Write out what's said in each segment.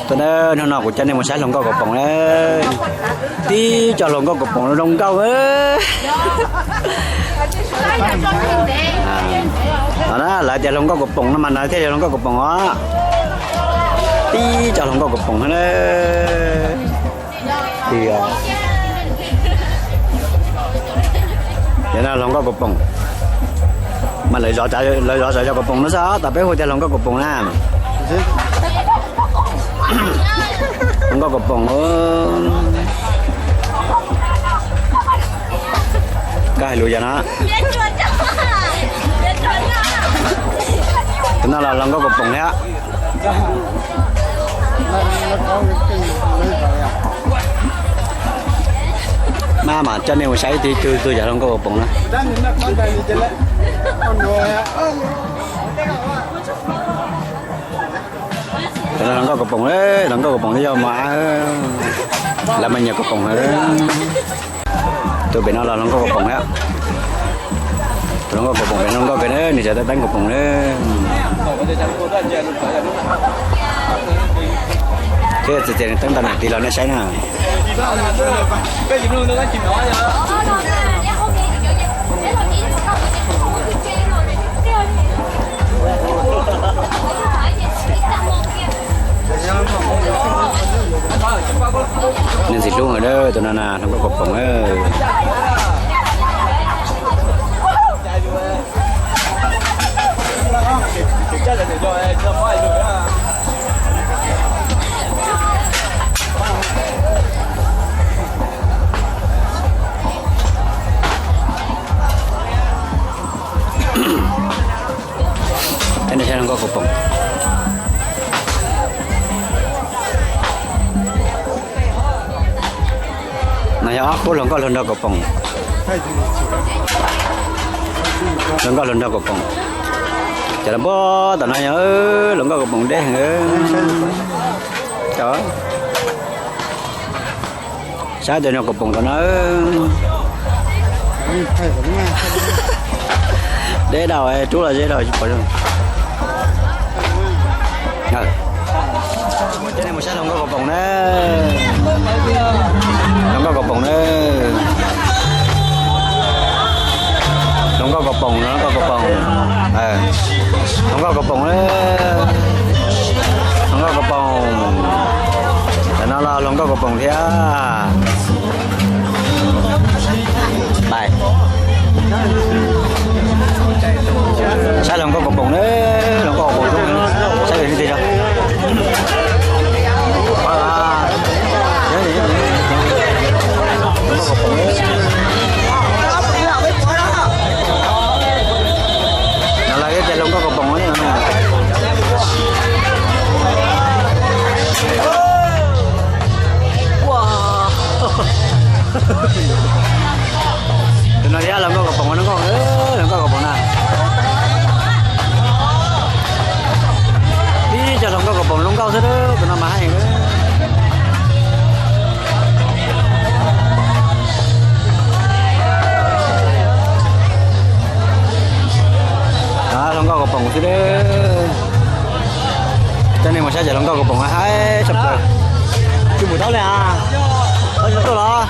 Tuaj na, hnub no kuv coj nej mus saib hluas nkauj Koos Poom na. Tib co hluas nkauj Koos Poom zoo nkauj. Os na, lawv tias hluas nkauj Koos Poom no mas no thiaj li hluas nkauj Koos Poom os. Tib co hluas nkauj Koos Poom na. Yog no hluas nkauj Koos Poom, mas lawv zov, lawv zov sav yog Koos Poom no xwb, tas peb hu tias hluas nkauj Koos Poom na. Hluas nkauj Koos Poom, koj hais lus yog no. Tus no los hluas nkauj Koos Poom thiab. Mas mas coj nej mus saib ib tug tug yog hluas nkauj Koos Poom na. Tus no hluas nkauj Koos Poom, hluas nkauj Koos Poom thiab yog mas, lawv mas nyiam Koos Poom na. Tus pem no los hluas nkauj Koos Poom thiab. Tus hluas nkauj Koos Poom pem hluas nkauj pem na, nws tseem teeb teeb Koos Poom na. Thiab txiav txiav nws teeb tau nam tis los nej saib na. Nej ntxim hlub heev, tus no na hluas nkauj Koos Poom. Cov no yog hluas nkauj Koos Poom. No yog ob khub hluas nkauj hluas nraug Koos Poom. Hluas nkauj hluas nraug Koos Poom. Cov los puag tom no yog hluas nkauj Koos Poom deb heev. Saib tus no Koos Poom tom no. Deb dau, rub los deb dau tsis pom. Coj nej mus saib hluas nkauj Koos Poom na. Hluas nkauj Koos Poom na. Hluas nkauj Koos Poom, hluas nkauj Koos Poom. Hluas nkauj Koos Poom na. Hluas nkauj Koos Poom. Tam no los hluas nkauj Koos Poom thiab. Saib hluas nkauj Koos Poom na, hluas nkauj Koos Poom, saib li tig rau. No lawv ib tias hluas nkauj Koos Poom. Tus no thiab hluas nkauj Koos Poom, hluas nkauj, hluas nkauj Koos Poom na. Tib co hluas nkauj Koos Poom zoo nkauj xwb, tus no mas heev. Hluas nkauj Koos Poom xwb. Coj nej mus saib cov hluas nkauj Koos Poom haib tshaj plaws. Tsis pum taub li a? Tuaj los?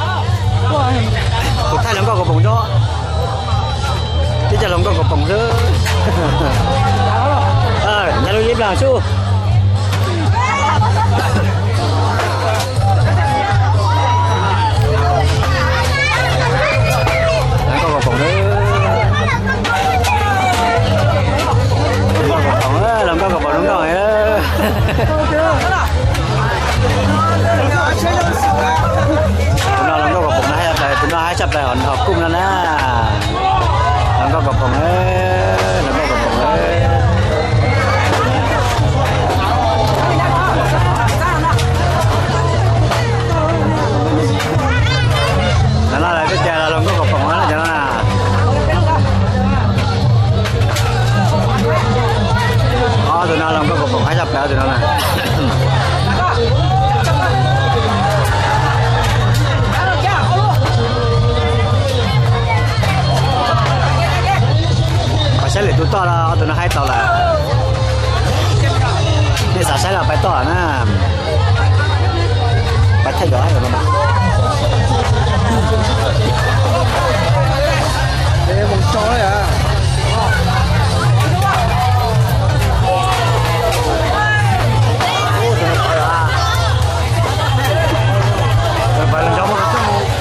Kuv thaij hluas nkauj Koos Poom tso. Tib co hluas nkauj Koos Poom xwb. Nyob lub ib plag xwb. Hluas nkauj Koos Poom, hluas nkauj Koos Poom, hluas nkauj Koos Poom zoo nkauj. Tus no hluas nkauj Koos Poom no, tus no haib tshaj plaws hom kuj no na. Hluas nkauj Koos Poom, hluas nkauj Koos Poom. No no lawv twb tias los hluas nkauj Koos Poom no cov no na. Ob tug no hluas nkauj Koos Poom haib tshaj plaws tus no na. Pais saib lwm tus toj los ob tug no haib tau lawm. Nej xav saib los pais toj na. Pab thaij cov no.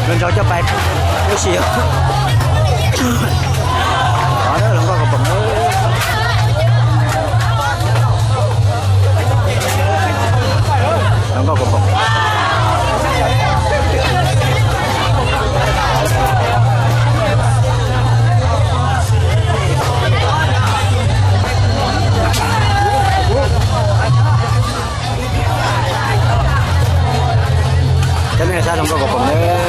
Los nrog coj pais ua si. Hloov nkauj kom poom. Hloov nkauj kom poom. Cov nej sab hloov nkauj kom poom nawb.